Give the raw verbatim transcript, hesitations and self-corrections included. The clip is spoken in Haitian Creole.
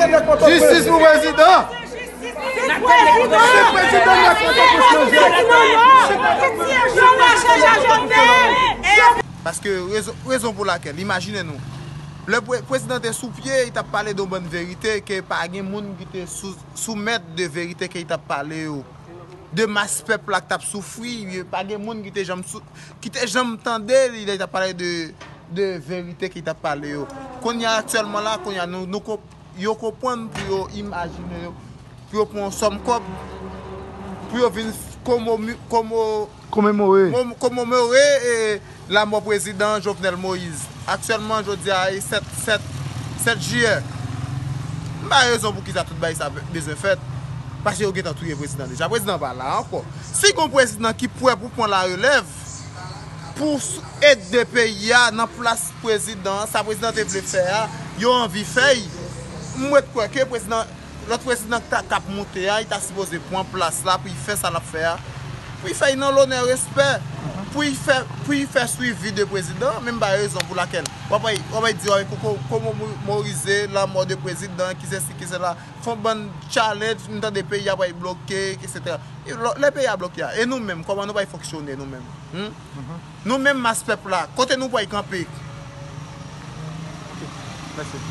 Jistis pou prezidan. Se prezidan nèt mwen poko chanje. Paske rezon, rezon pou lakèl, imajine nou, lè pre- prezidan te sou pye, li t ap pale de yon bann verite ke pa gen moun ki te sou, soumèt de verite ke li t ap pale yo, de mas pèp la ki t ap soufri, pa gen moun ki te janm sou, ki te janm tande li lè li t ap pale de, de verite ki t ap pale yo. Kounye a, aktyèlman la, kounye a, nou, nou ko- yo konprann pou yo imajine yo, pou yo pran yon sòm kòb, pou yo vin komomi- komo- Komemore. Mom- komemore e lamò prezidan Jovenel Moïse. Aktyèlman, jodi a, e sèt, sèt, sèt jiyè. M ba rezon pou kisa tout bagay sa be- bezwen fèt. Paske yo gentan touye prezidan deja. Prezidan pa la ankò. Si gon prezidan ki prè pou pran larelèv, pou s- ede peyi a nan plas prezidan, sa prezidan te vle fè a, yo anvi fè l. M ret kwè ke prezidan, lòt prezidan k ta- k ap monte a, li ta sipoze pran plas la pou l fè sa l ap fè a. Pou l fè l nan lonè, respè. Pou l fè, pou l fè swivi de prezidan, men m ba rezon pou lakèl w ap, w ap di, w ap ko- komemorize lanmò de prezidan, ki sesi, ki sela. Fè yon bann challenge, m tande peyi a pral bloke, etsetera. Lè peyi a bloke a, e nou menm, kòman nou pral fonksyone nou menm? Hmm? Nou menm mas pèp la, kote nou pral kanpe? Ok, mèsi.